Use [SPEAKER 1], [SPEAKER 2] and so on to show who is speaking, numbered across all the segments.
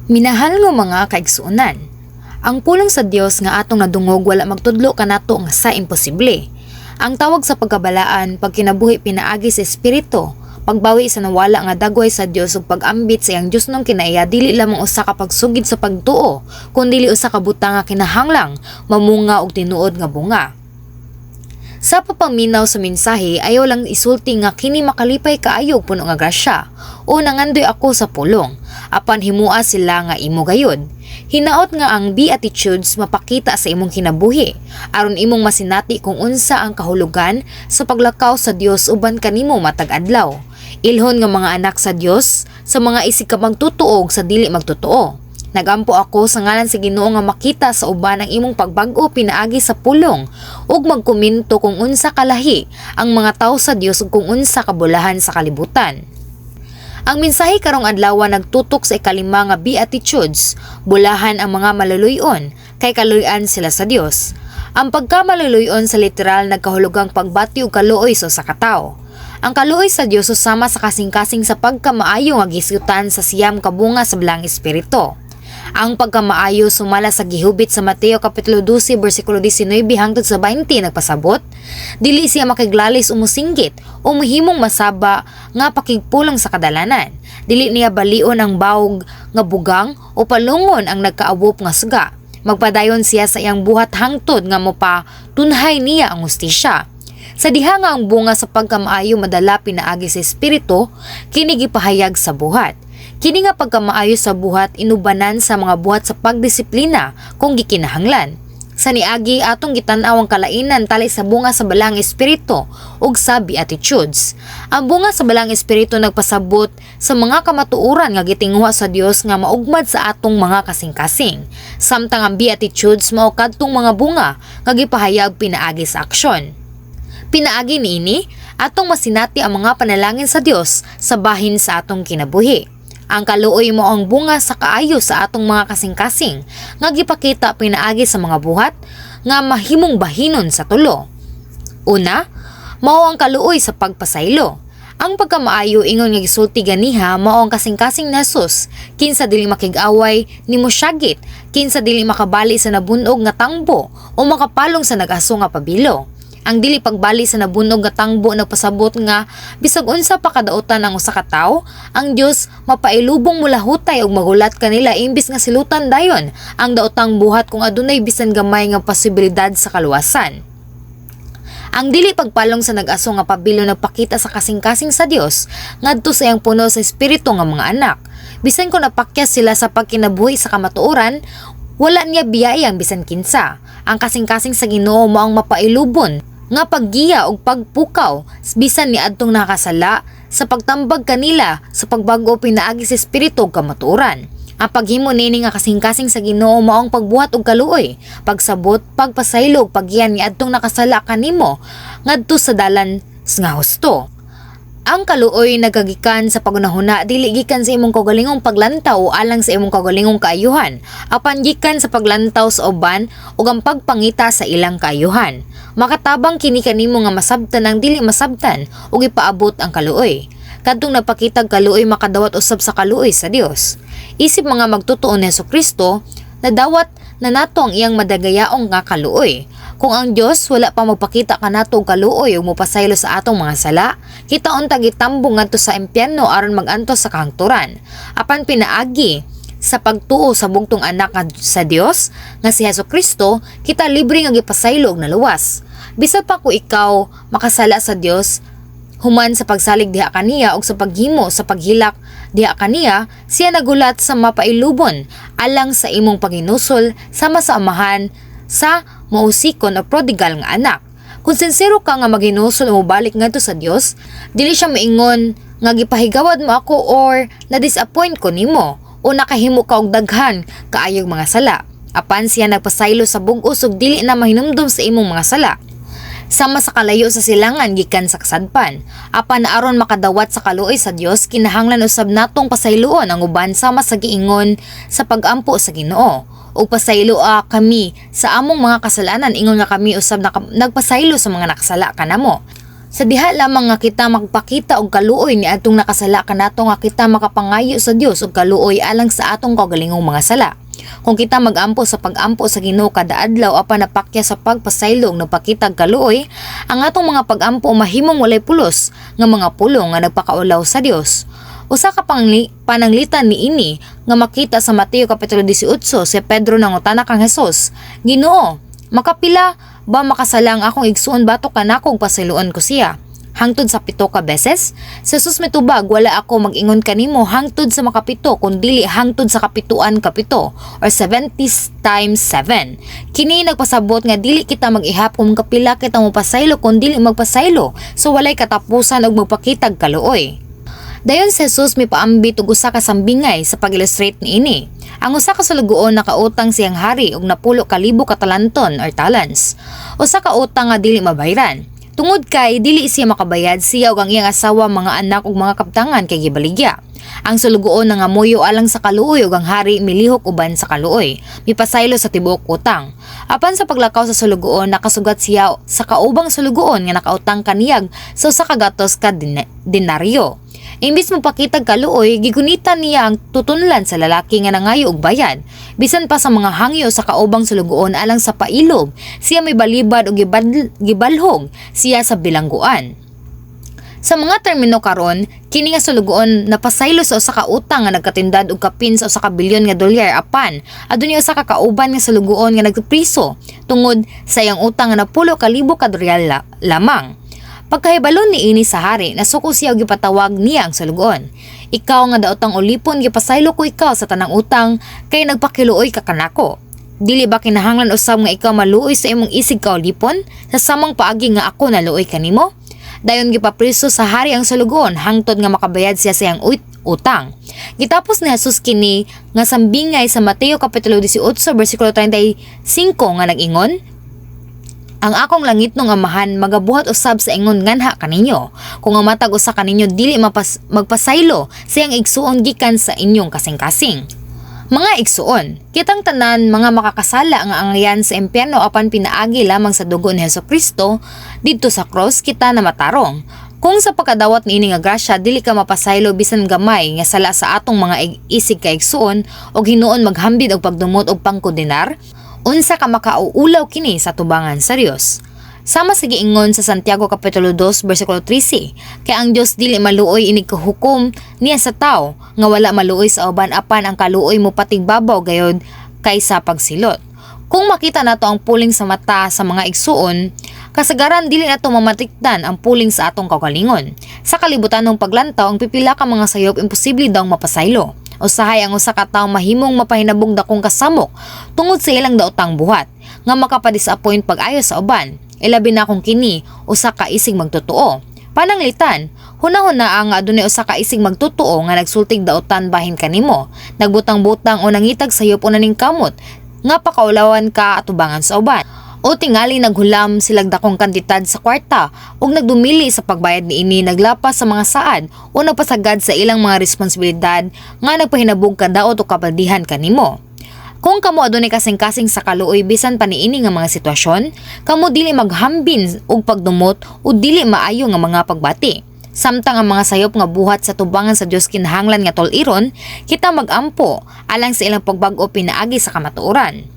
[SPEAKER 1] Minahal nga mga kaigsuonan, ang pulong sa Dios nga atong nadungog wala magtudlo kanato nga sa imposible. Ang tawag sa pagkabalaan, pagkinabuhi pinaagi sa Espiritu, pagbawi sa nawala nga dagway sa Dios ug pag-ambit sa iyang Diosnong kinaiya dili lamang usa ka pagsugid sa pagtuo, kundi usa ka butang nga kinahanglang mamunga og tinuod nga bunga. Sa papaminaw sa mensahe, ayaw lang isulti nga kini makalipay kaayo ug puno nga grasya o nangandoy ako sa pulong, apan himua sila nga imo gayud. Hinaot nga ang Beatitudes mapakita sa imong kinabuhi aron imong masinati kung unsa ang kahulugan sa paglakaw sa Dios uban kanimo matag adlaw. Ilhon nga mga anak sa Dios sa mga isig ka magtotoo ug sa dili magtotoo. Nagampo ako sa ngalan sa Ginoo nga makita sa uban ang imong pagbag-o pinaagi sa pulong ug magkomento kung unsa kalahi ang mga tawo sa Dios ug kung unsa kabulahan sa kalibutan. Ang mensahe karong adlaw nagtutok sa ikalima nga Beatitudes, bulahan ang mga maluluyon, kay kaluy-an sila sa Dios. Ang pagkamaluluyon sa literal nagkahulugang pagbati og kaluoy sa usa ka tawo. Ang kaluoy sa Dios susama sa kasing-kasing sa pagkamaayo nga gisgutan sa 9 ka bunga sa Balaang Espiritu. Ang pagkamaayo sumala sa gihubit sa Mateo kapitulo 12 bersikulo 19 hangtod sa 20 nagpasabot, dili siya makiglalis o musinggit o mahimong masaba nga pakigpulong sa kadalanan. Dili niya balion ang bawog nga bugang o palungon ang nagkaawop nga suga. Magpadayon siya sa iyang buhat hangtod nga mopatunhay niya ang hustisya. Sa diha nga ang bunga sa pagkamaayo madala pinaagi sa Espiritu, kini gipahayag sa buhat. Kini nga pagkamaayo sa buhat inubanan sa mga buhat sa pagdisiplina kung gikinahanglan. Sa niagi, atong gitan-aw ang kalainan tali sa bunga sa Balaang Espiritu ug sa Beatitudes. Ang bunga sa Balaang Espiritu nagpasabot sa mga kamatuoran nga gitinguha sa Dios nga maugmad sa atong mga kasing-kasing. Samtang ang Beatitudes mao kadtong mga bunga nga gipahayag pinaagi sa aksyon. Pinaagi niini, atong masinati ang mga panalangin sa Dios sa bahin sa atong kinabuhi. Ang kaluoy mao ang bunga sa kaayo sa atong mga kasing-kasing nga gipakita pinaagi sa mga buhat nga mahimong bahinon sa tulo. Una, mao ang kaluoy sa pagpasaylo. Ang pagkamaayo ingon nga gisulti ganiha mao ang kasing-kasing ni Jesus, kinsa dili makig-away ni mosyagit, kinsa dili makabali sa nabunog nga tangbo o makapalong sa nag-aso nga pabilo. Ang dili pagbali sa nabunog nga tangbo nagpasabot nga bisag unsa pa kadautan ang usa ka tawo, ang Dios mapailubong mulahutay ug magulat kanila imbis nga silutan dayon ang daotang buhat kung adunay bisan gamay nga posibilidad sa kaluwasan. Ang dili pagpalong sa nag-aso nga pabilo nagpakita sa kasing-kasing sa Dios ngadto sa iyang puno sa Espiritu nga mga anak. Bisan kung napakyas sila sa pagkinabuhi sa kamatuoran, wala niya biyai ang bisan kinsa. Ang kasing-kasing sa Ginoo mao ang mapailubon nga paggiya og pagpukaw bisan ni adtong nakasala sa pagtambag kanila sa pagbag-o pinaagi sa Espiritu ug kamatuoran. Ang paghimo niini nga kasing-kasing sa Ginoo mao ang pagbuhat og kaluoy, pagsabot, pagpasaylo ug paggiya ni adtong nakasala kanimo ngadto sa dalan nga husto. Ang kaluoy nagagikan sa paghunahuna, dili gikan sa imong kaugalingong paglantaw o alang sa imong kaugalingong kaayuhan, apan gikan sa paglantaw sa uban ug ang pagpangita sa ilang kaayuhan. Makatabang kini kanimo nga masabtan ang dili masabtan ug ipaabot ang kaluoy. Kadtong nagpakitag kaluoy makadawat usab sa kaluoy sa Dios. Isip mga magtotoo ni Kristo, nadawat na nato ang iyang madagayaong nga kaluoy. Kung ang Dios wala pa magpakita kanato og kaluoy ug mopasaylo sa atong mga sala, kita unta gitambong ngadto sa impyerno aron mag-antos sa kahangturan. Apan pinaagi sa pagtuo sa bugtong anak nga sa Dios nga si Hesus Kristo, kita libre nga gipasaylo og naluwas. Bisan pa kung ikaw makasala sa Dios, human sa pagsalig diha kaniya ug sa paghimo sa paghilak diha kaniya, siya nagulat sa mapailubon alang sa imong paghinusol sama sa amahan sa mausikon o prodigal nga anak. Kung sinsero ka nga maghinusol o mobalik ngadto sa Dios, dili siya maingon nga gipahigawad mo ako or na-disappoint ko nimo o nakahimo ka og daghan kaayog mga sala. Apan siya nagpasaylo sa bug-os ug dili na mahinumdum sa imong mga sala. Sama sa kalayo sa silangan gikan sa kasadpan. Apan aron makadawat sa kaluoy sa Dios, kinahanglan usab natong pasayloon ang uban sama sa giingon sa pagampo sa Ginoo. Ug pasayloa kami sa among mga kasalanan ingon nga kami usab nagpasaylo sa mga nakasala kanamo. Sa diha lamang nga kita magpakita og kaluoy niadtong nakasala kanato nga kita makapangayo sa Dios og kaluoy alang sa atong kaugalingong mga sala. Kung kita magampo sa pagampo sa Ginoo kada adlaw apan napakya sa pagpasaylo ug nagpakitag kaluoy, ang atong mga pagampo mahimong walay pulos nga mga pulong nga nagpakaulaw sa Dios. Usa ka pananglitan niini nga makita sa Mateo kapitulo 18, si Pedro nangutana kang Hesus, "Ginoo, makapila ba makasala ang akong igsuon batok kanako ug pasayloon ko siya? Hangtod sa 7 ka beses?" Si Jesus mitubag, "Wala ako mag-ingon kanimo hangtod sa makapito, kundili hangtod sa kapituan kapito or 70 times 7." Kini nagpasabot nga dili kita mag-ihap kung kapila kita mopasaylo kundili magpasaylo so walay katapusan og magpakitag kaluoy. Dayon si Jesus mipaambit og usa ka sambingay sa pag-illustrate niini. Ang usa ka sulugoon nakautang siyang hari og 10,000 ka talanton or talents. Usa ka utang nga dili mabayran. Tungod kay dili siya makabayad, siya ug ang iyang asawa, mga anak ug mga kabtangan kay gibaligya. Ang sulugoon nangamuyo alang sa kaluoy ug ang hari milihok uban sa kaluoy. Mipasaylo sa tibuok utang. Apan sa paglakaw sa sulugoon, nakasugat siya sa kaubang sulugoon nga nakautang kaniyag sa usa ka gatos ka denaryo. Imbis mopakitag kaluoy, gigunitan niya ang tutunlan sa lalaki nga nangayo og bayad. Bisan pa sa mga hangyo sa kaubang sulugoon alang sa pailob, siya mibalibad og gibalhog siya sa bilangguan. Sa mga termino karon, kini nga sulugoon napasaylo sa usa ka utang nga nagkatindad og kapin sa 1 ka bilyon nga dolyar, apan adunay usa ka kauban nga sulugoon nga nagpriso tungod sa iyang utang nga 10,000 ka dolyar lamang. Pagkahibalo niini sa hari, nasuko siya ug gipatawag niya ang sulugoon. "Ikaw nga daotang ulipon, gipasaylo ko ikaw sa tanang utang kay nagpakiluoy ka kanako. Dili ba kinahanglan usab nga ikaw maluoy sa imong isig kaulipon sa samang paagi nga ako naluoy kanimo?" Dayon gipapriso sa hari ang sulugoon hangtod nga makabayad siya sa iyang utang. Gitapos ni Jesus kini nga sambingay sa Mateo kapitulo 18 bersikulo 35 nga nag-ingon, "Ang akong langitnong Amahan magabuhat usab sa ingon nganha kaninyo kung ang matag usa kaninyo dili magpasaylo sa iyang igsuon gikan sa inyong kasing-kasing." Mga igsuon, kitang tanan mga makakasala nga angyan sa impyerno, apan pinaagi lamang sa dugo ni Hesus Kristo didto sa cross kita na matarong. Kung sa pagkadawat niini nga grasya dili ka mapasaylo bisan gamay nga sala sa atong mga isig kaigsuon og hinuon maghambid og pagdumot og pangkondenar, unsa ka makauulaw kini sa tubangan sa Dios? Sama sa giingon sa Santiago kapitulo 2 bersikulo 13, kay ang Dios dili maluoy inig kahukom niya sa tawo nga wala maluoy sa uban, apan ang kaluoy mo patigbabaw gayod kaysa pagsilot. Kung makita nato ang puling sa mata sa mga igsuon, kasagaran dili nato mamatikdan ang puling sa atong kaugalingon. Sa kalibutan ng paglantaw, ang pipila ka mga sayop imposible daw mapasaylo. Usahay ang usa ka tawo mahimong mapahinabong dakong kasamok tungod sa ilang daotang buhat nga makapadisappoint pag-ayo sa uban. Ilabi na kung kini usa ka isig magtotoo. Pananglitan, hunahuna ang adunay usa ka isig magtotoo nga nagsultig daotan bahin kanimo, nagbutang-butang o nangitag sayop o naningkamot nga pakaulawan ka atubangan sa uban. O tingali naghulam silag dakong kantidad sa kwarta ug nagdumili sa pagbayad niini, naglapas sa mga saad o nagpasagad sa ilang mga responsibilidad nga nagpahinabog kadaot o kapaldihan kanimo. Kung kamo adunay kasing-kasing sa kaluoy bisan pa niini nga mga sitwasyon, kamo dili maghambin og pagdumot o dili maayo nga mga pagbati. Samtang ang mga sayop nga buhat sa tubangan sa Dios kinahanglan nga tol-iron, kita magampo alang sa ilang pagbag-o pinaagi sa kamatuoran.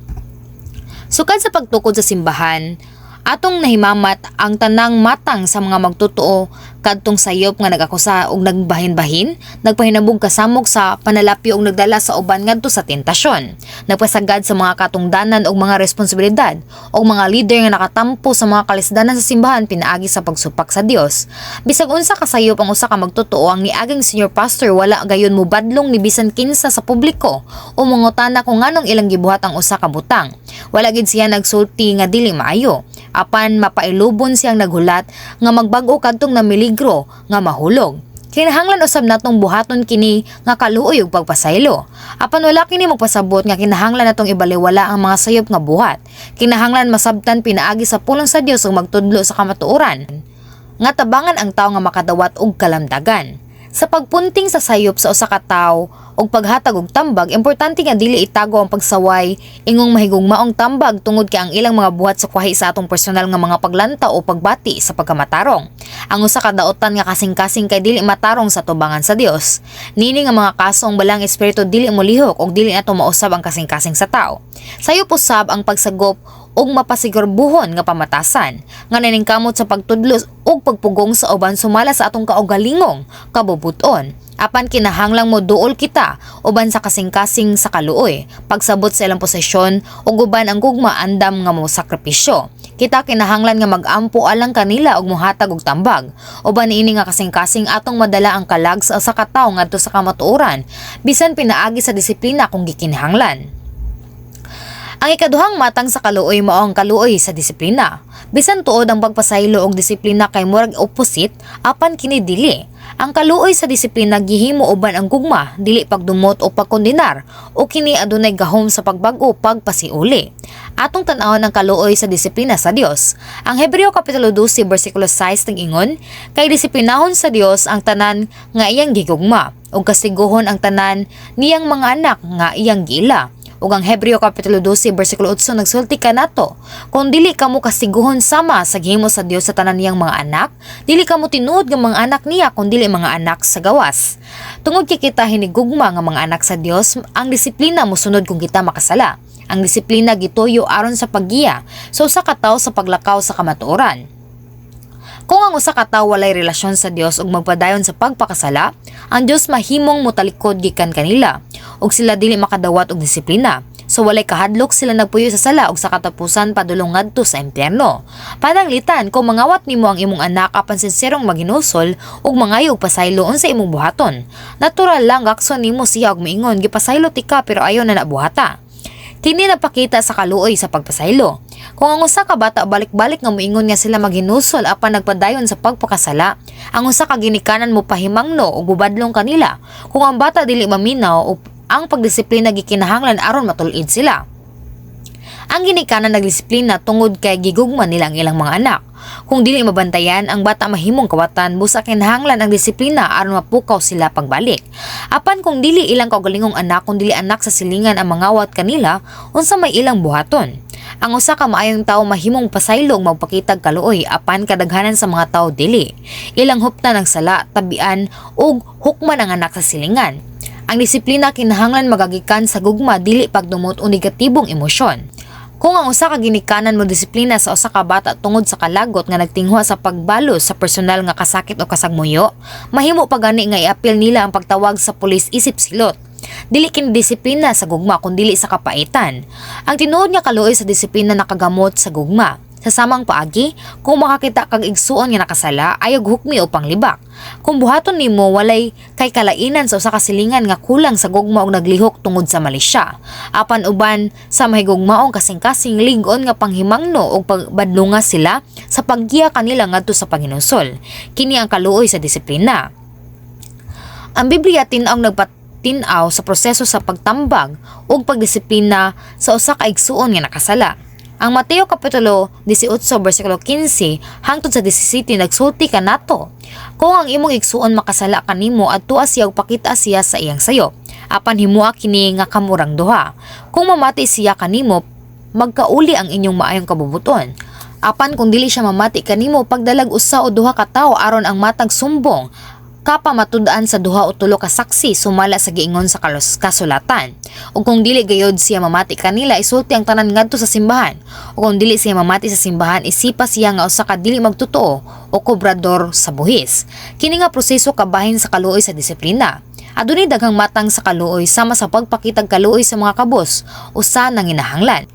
[SPEAKER 1] Sukad sa pagtukod sa simbahan, atong nahimamat ang tanang matang sa mga magtotoo kadtong sayop nga nag-akusa og nagbahin-bahin, nagpahinabog kasamok sa panalapyo og nagdala sa uban ngadto sa tentasyon, nagpasagad sa mga katungdanan og mga responsibilidad, og mga leader nga nakatampo sa mga kalisdanan sa simbahan pinaagi sa pagsupak sa Dios. Bisag unsa ka sayop ang usa ka magtotoo, ang niaging senior pastor wala gayon mobadlong ni bisan kinsa sa publiko o mangutana kung nganong ilang gibuhat ang usa ka butang. Wala gid siya nagsulti nga dili maayo. Apan mapailubon siyang naghulat nga magbag-o kadtong namiligro nga mahulog. Kinahanglan usab natong buhaton kini nga kaluoy ug pagpasaylo. Apan wala kini magpasabot nga kinahanglan natong ibaliwala ang mga sayop nga buhat. Kinahanglan masabtan pinaagi sa pulong sa Dios ug magtudlo sa kamatuoran nga tabangan ang tawo nga makadawat og kalamdagan. Sa pagpunting sa sayop sa usa ka tawo ug paghatag og tambag, importante nga dili itago ang pagsaway ingong mahigugmaong tambag tungod kay ang ilang mga buhat sukwahi sa atong personal nga mga paglanta o pagbati sa pagkamatarong. Ang usa ka daotan nga kasing-kasing kay dili matarong sa tubangan sa Dios. Niini nga mga kaso, ang Balaang Espiritu dili molihok ug dili nato mausab ang kasing-kasing sa tao. Sayop usab ang pagsagop ug mapasigurbuhon nga pamatasan nga naningkamot sa pagtudlo ug pagpugong sa uban sumala sa atong kaugalingong kabubuton. Apan kinahanglang moduol kita uban sa kasing-kasing sa kaluoy, pagsabot sa ilang posisyon ug uban ang gugma andam nga mosakripisyo. Kita kinahanglan nga mag-ampo alang kanila ug mohatag og tambag. Uban niini nga kasing-kasing, atong madala ang kalag sa usa ka tawo ngadto sa kamatuoran bisan pinaagi sa disiplina kung gikinahanglan. Ang ikaduhang matang sa kaluoy mao ang kaluoy sa disiplina. Bisan tuod ang pagpasaylo og disiplina kay murag opposite, apan kini dili. Ang kaluoy sa disiplina gihimo uban ang gugma, dili pagdumot o pagkondenar, o kini adunay gahom sa pagbag-o, pagpasiuli. Atong tan-awon ang kaluoy sa disiplina sa Dios. Ang Hebreo kapitulo 12 bersikulo 6 nag-ingon, "Kay disiplinahon sa Dios ang tanan nga iyang gigugma, ug kastiguhon ang tanan niyang mga anak nga iyang giila." Ug ang Hebreo kapitulo 12 bersikulo 8 nagsulti kanato, "Kung dili kamo kastiguhon sama sa gihimo sa Dios sa tanan niyang mga anak, dili kamo tinuod nga mga anak niya kun dili mga anak sa gawas." Tungod kay kita hinigugma nga mga anak sa Dios, ang disiplina mosunod kung kita makasala. Ang disiplina gituyo aron sa paggiya sa usa ka tawo sa paglakaw sa kamatuoran. Kung ang usa ka tawo walay relasyon sa Dios ug magpadayon sa pagpakasala, ang Dios mahimong motalikod gikan kanila ug sila dili makadawat og disiplina. So walay kahadlok, sila nagpuyo sa sala ug sa katapusan padulong ngadto sa impyerno. Pananglitan, kung mangawat nimo ang imong anak apan sinserong maghinulsol ug mangayo og pasaylo, unsa imong buhaton? Natural lang gakson nimo siya og miingon, "Gipasaylo tika pero ayaw na na buhata." Kini napakita sa kaluoy sa pagpasaylo. Kung ang usa ka bata balik-balik nga moingon nga sila maghinulsol apan nagpadayon sa pagpakasala, ang usa ka ginikanan mo pahimangno ug bubadlong kanila. Kung ang bata dili maminaw, ang pagdisiplina gikinahanglan aron matul-id sila. Ang ginikanan nagdisiplina tungod kay gigugma nila ang ilang mga anak. Kung dili mabantayan, ang bata mahimong kawatan, busa kinahanglan ang disiplina aron mapukaw sila pagbalik. Apan kung dili ilang kaugalingong anak kung dili anak sa silingan ang mangawat kanila, unsa may ilang buhaton? Ang usa ka maayong tawo mahimong pasaylo ug magpakitag kaluoy, apan kadaghanan sa mga tawo dili. Ilang huptan ang sala, tabian ug hukman ang anak sa silingan. Ang disiplina kinahanglan magagikan sa gugma, dili pagdumot o negatibong emosyon. Kung ang usa ka ginikanan mo disiplina sa usa ka bata tungod sa kalagot nga nagtinguha sa pagbalos sa personal nga kasakit o kasagmuyo, mahimo pa gani nga iapil nila ang pagtawag sa pulis isip silot. Dili kini disiplina sa gugma kun dili sa kapaitan. Ang tinuod nga kaluoy sa disiplina nakagamot sa gugma. Sa samang paagi, kung makakita kag igsuon nga nakasala, ayaw hukmi o panglibak. Kung buhaton nimo, walay kay kalainan sa usa ka silingan nga kulang sa gugma og naglihok tungod sa malisya. Apan uban sa mahigugmaong kasing-kasing, lig-on nga panghimangno og pagbadlunga sila sa paggiya kanila ngadto sa paghinulsol. Kini ang kaluoy sa disiplina. Ang Biblia tin-aw nagpatin-aw sa proseso sa pagtambag ug pagdisiplina sa usa ka igsuon nga nakasala. Ang Mateo kapitulo 18 bersikulo 15 hangtod sa 17 nagsulti kanato, "Kung ang imong igsuon makasala kanimo, adtua siya ug pakita siya sa iyang sayop. Apan himoa kini nga kamurang duha. Kung mamati siya kanimo, magkauli ang inyong maayong kabubuton. Apan kung dili siya mamati kanimo, pagdalag usa o duha ka tawo aron ang matag sumbong kapamatud-an sa duha o tulo ka saksi sumala sa giingon sa kasulatan. Ug kung dili gayod siya mamati kanila, isulti ang tanan ngadto sa simbahan. Ug kung dili siya mamati sa simbahan, isipa siya nga usa ka dili magtotoo o kobrador sa buhis." Kini nga proseso kabahin sa kaluoy sa disiplina. Adunay daghang matang sa kaluoy sama sa pagpakitag kaluoy sa mga kabos, usa nang ginahanglan.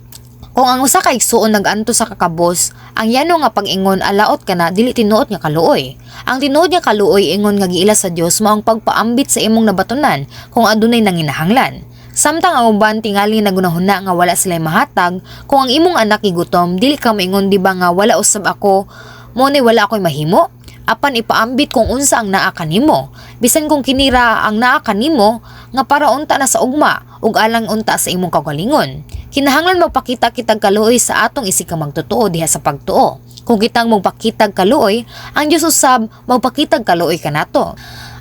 [SPEAKER 1] Kung ang usa ka igsuon nag-anto sa kakabos, ang yano nga pag-ingon "Alaot ka na" dili tinuod nga kaluoy. Ang tinuod nga kaluoy ingon nga giila sa Dios mao ang pagpaambit sa imong nabatunan kung adunay nanginahanglan. Samtang ang uban tingali nagunahuna nga wala sila mahatag, kung ang imong anak gigutom, dili ka moingon, "Di ba nga wala usab ako, mo ni wala ako'y mahimo?" Apan ipaambit kung unsa ang naa kanimo. Bisan kung kinira ang naa kanimo nga para unta na sa ugma ug alang unta sa imong kaugalingon. Kinahanglan magpakita kitag kaluoy sa atong isig ka magtotoo diha sa pagtuo. Kung kitang magpakitag kaluoy, ang Dios usab magpakitag kaluoy kanato.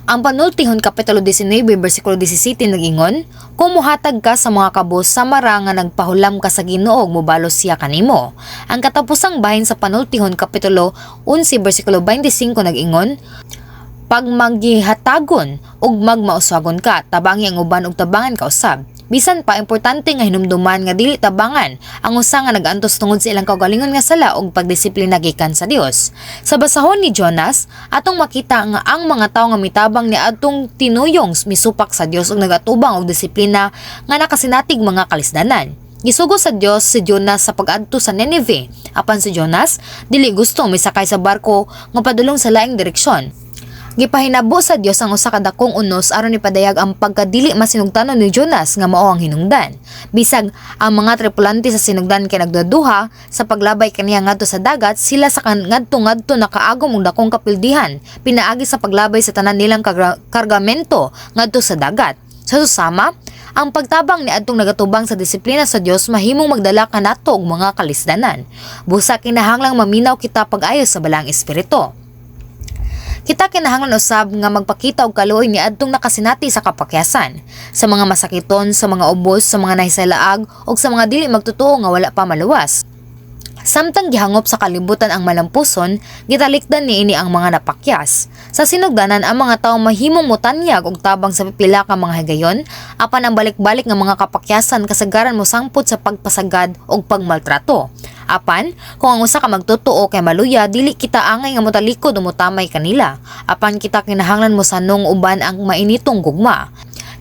[SPEAKER 1] Ang Panultihon kapitulo 19 bersikulo 17 nag-ingon, "Kung muhatag ka sa mga kabos sama ra nga nagpahulam ka sa Ginoo ug mobalos siya kanimo." Ang katapusang bahin sa Panultihon kapitulo 11 bersikulo 25 nag-ingon, "Pag maghihatagon ug magmauswagon ka, tabangi ang uban ug tabangan ka usab." Bisan pa, importante nga hinumduman nga dili tabangan ang usa nga nag-antos tungod sa ilang kaugalingon nga sala ug pagdisiplina gikan sa Dios. Sa basahon ni Jonas, atong makita nga ang mga tawo nga mitabang ni adtong tinuyong misupak sa Dios ug nagatubang og disiplina nga nakasinatig mga kalisdanan. Gisugo sa Dios si Jonas sa pag-adto sa Nineveh. Apan si Jonas dili gusto misakay sa barko nga padulong sa laing direksyon. Gipahinabo sa Dios ang usa ka dakong unos aron ipadayag ang pagkadili masinugtanon ni Jonas nga mao ang hinungdan. Bisag ang mga tripulante sa sinugdan kay nagduduha sa paglabay kaniya ngadto sa dagat, sila sa ngadto-ngadto nakaagom og dakong kapildihan pinaagi sa paglabay sa tanan nilang kargamento ngadto sa dagat. Sa susama, ang pagtabang ni adtong nagatubang sa disiplina sa Dios mahimong magdala kanato og mga kalisdanan. Busa kinahanglang maminaw kita pag-ayo sa Balaang Espiritu. Kita kinahanglan usab nga magpakita og kaluoy ni adtong nakasinati sa kapakyasan, sa mga masakiton, sa mga ubos, sa mga nahisalaag ug sa mga dili magtotoo nga wala pa maluwas. Samtang gihangop sa kalibutan ang malampuson, gitalikdan niini ang mga napakyas. Sa sinugdanan, ang mga tawo mahimong motanyag og tabang sa pipila ka mga higayon, apan ang balik-balik nga mga kapakyasan kasagaran mosangpot sa pagpasagad og pagmaltrato. Apan, kung ang usa ka magtotoo kay maluya, dili kita angay nga motalikod o motamay kanila. Apan kita kinahanglan mosanong uban ang mainitong gugma.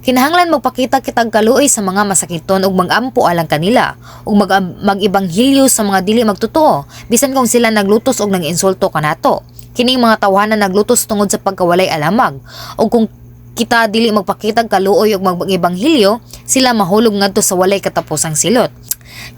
[SPEAKER 1] Kinahanglan magpakita kitag kaluoy sa mga masakiton ug mag-ampo alang kanila ug mag-ebanghilyo sa mga dili magtotoo bisan kung sila naglutos og nag-insulto kanato. Kining mga tawhana naglutos tungod sa pagkawalay alamag, ug kung kita dili magpakitag kaluoy ug mag-ebanghilyo, sila mahulog ngadto sa walay katapusang silot.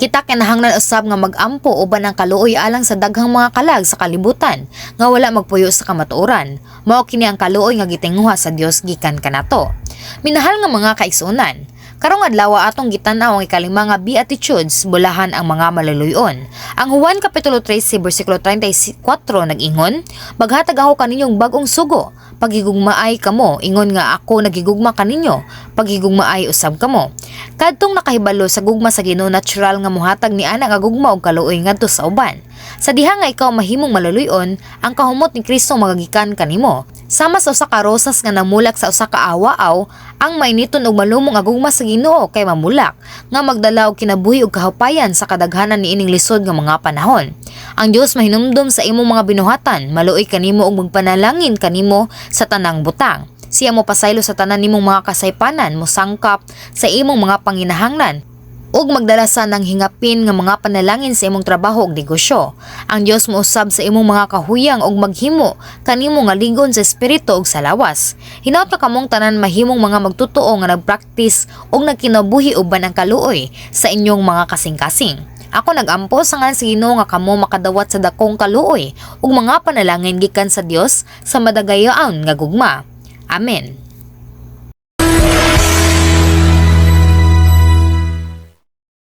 [SPEAKER 1] Kita kinahanglan usab nga mag-ampo uban ang kaluoy alang sa daghang mga kalag sa kalibutan nga wala magpuyo sa kamatuoran. Mao kini ang kaluoy nga gitinguha sa Dios gikan kanato. Minahal nga mga kaigsuonan, karong adlaw atong gitan-aw ang ikalima nga Beatitudes, bulahan ang mga maluluyon. Ang Juan kapitulo 13 bersikulo 34 nag-ingon, "Maghatag ako kaninyong bag-ong sugo. Paghigugmaay kamo, ingon nga ako nagigugma kaninyo, paghigugmaay usab kamo." Kadtong nakahibalo sa gugma sa Ginoo, natural nga mohatag ni ana nga gugma og kaluoy ngadto sa uban. Sa diha nga ikaw mahimong maluluyon, ang kahumot ni Kristo magagikan kanimo. Sama sa usa ka rosas nga namulak sa usa ka awa-aw, ang mainiton og malumong nga gugma sa Ginoo kay mamulak, nga magdala og kinabuhi ug kahupayan sa kadaghanan niining lisod nga mga panahon. Ang Dios mahinumdom sa imong mga binuhatan, maluoy kanimo ug magpanalangin kanimo sa tanang butang. Siya mo pasaylo sa tanan nimong mga kasaypanan, mosangkap sa imong mga panginahanglan ug magdala sa nang hingapin nga mga panalangin sa imong trabaho ug negosyo. Ang Dios mousab sa imong mga kahuyang ug maghimo kanimo nga ligon sa espiritu ug sa lawas. Hinaot nga kamong tanan mahimong mga magtotoo nga nagpraktis ug nagkinabuhi uban ang kaluoy sa inyong mga kasing-kasing. Ako nagampo sa ngalan sa Ginoo nga kamo makadawat sa dakong kaluoy ug mga panalangin gikan sa Dios sa madagayaon nga gugma. Amen.